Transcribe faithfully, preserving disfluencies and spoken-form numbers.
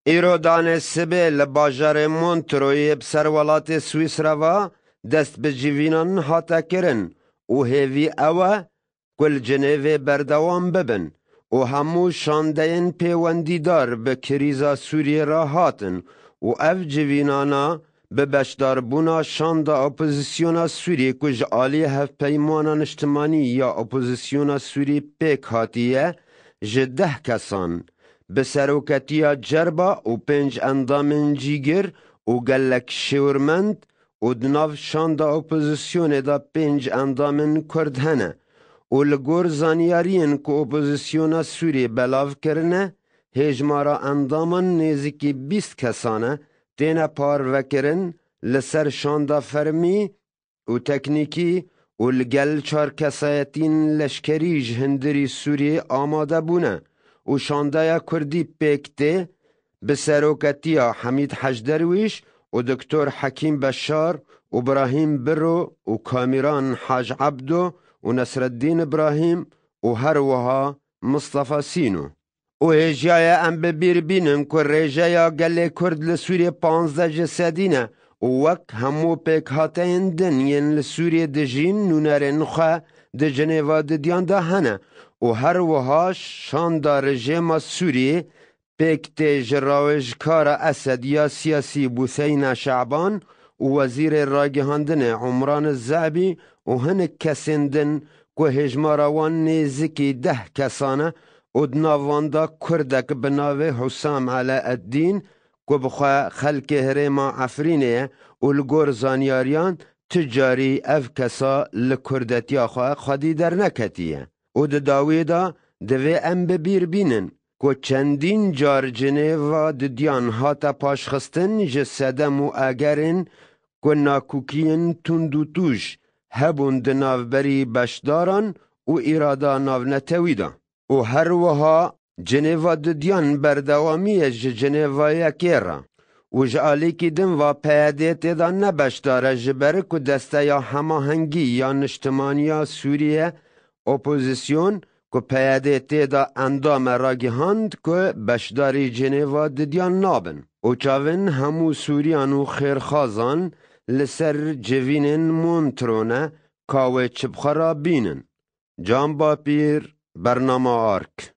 Îro danê sibê li bajarê Montreuxê bi ser welatê Swîsra ve dest bi civînan hate kirin û hêvî ew e ku li Cinêvê berdewam bibin û hemû şandeyên pêwendîdar bi krîza Sûriyê re hatin û ev civînana bi beşdarbûna şanda opozisyona Sûriyê ku ji alî Hevpeymana Niştimanî ya Opozisyona Sûriyê pêk hatiye, ji deh kesan, bi seroketiya cerba û pênc endamên cîgir û gelek şêwirmend û di nav şanda opozisyonê de pênc endamên Kurd hene û li gor zanyariyên ku opozisyona Sûriyê belav kirine, hêjmara endaman nêzîkî bîst kesan e, têne parvekirin li ser şanda fermî û teknîkî û li gel çar kesayetiyên leşkerî ji hundirî Sûriyê amade bûne û şandeya Kurdî pêk tê bi seroketiya Hemîd Hec Derwîş û Doktor Hekîm Beşar û Brahîm Biro û Kamîran Hac Ebdo û Nesreddîn Ibrahîm û her wiha Mistefa Sîno. Û hêjiya ye em bi bîr bînin ku rêjeya gelê Kurd li Sûriyê panzdeh ji sedî ne û wek hemû pêkhateyên din yên li Sûriyê dijîn nûnerên xwe di Cinêva Didiyan de hene û her wiha şanda rejêma Sûriyê pêk tê ji rawêjkara Esed ya siyasî Bûseyna Şaban û wezîrê ragihandinê Umran Zebî û hinek kesên din ku hêjmara wan nêzikî deh kesan e û di nav wan de Kurdek bi navê Husam Eleeddîn ku bi xwe xelkê herêma Efrînê ye û li gor zanyariyan tu carî ev kesa li Kurdetiya xwe xwedî derneketiye û di dawiyê de divê em bi bîr bînin ku çendîn car Cinêva Didiyan hate paşxistin ji sedem û egerên ku nakokiyên tund û tûj hebûn di navberî beşdaran û îrada navnetewî de. Û her wiha Cinêva Didiyan berdewamî ye ji Cinêva Yekê re û ji alîkî din ve P Y D tê de ne beşdar e, ji ber ku Desteya Hemahengî ya Niştimaniya Sûriye, opozîsyon, ku P Y D tê de endam e, ragihand ku beşdarî Cinêva Didiyan nabin û çavên hemû Sûriyan û xêrxazan li ser civînên Montreuxê ne ka wê çi bi xwe re bînin. Can Bapîr, Bernama Ark.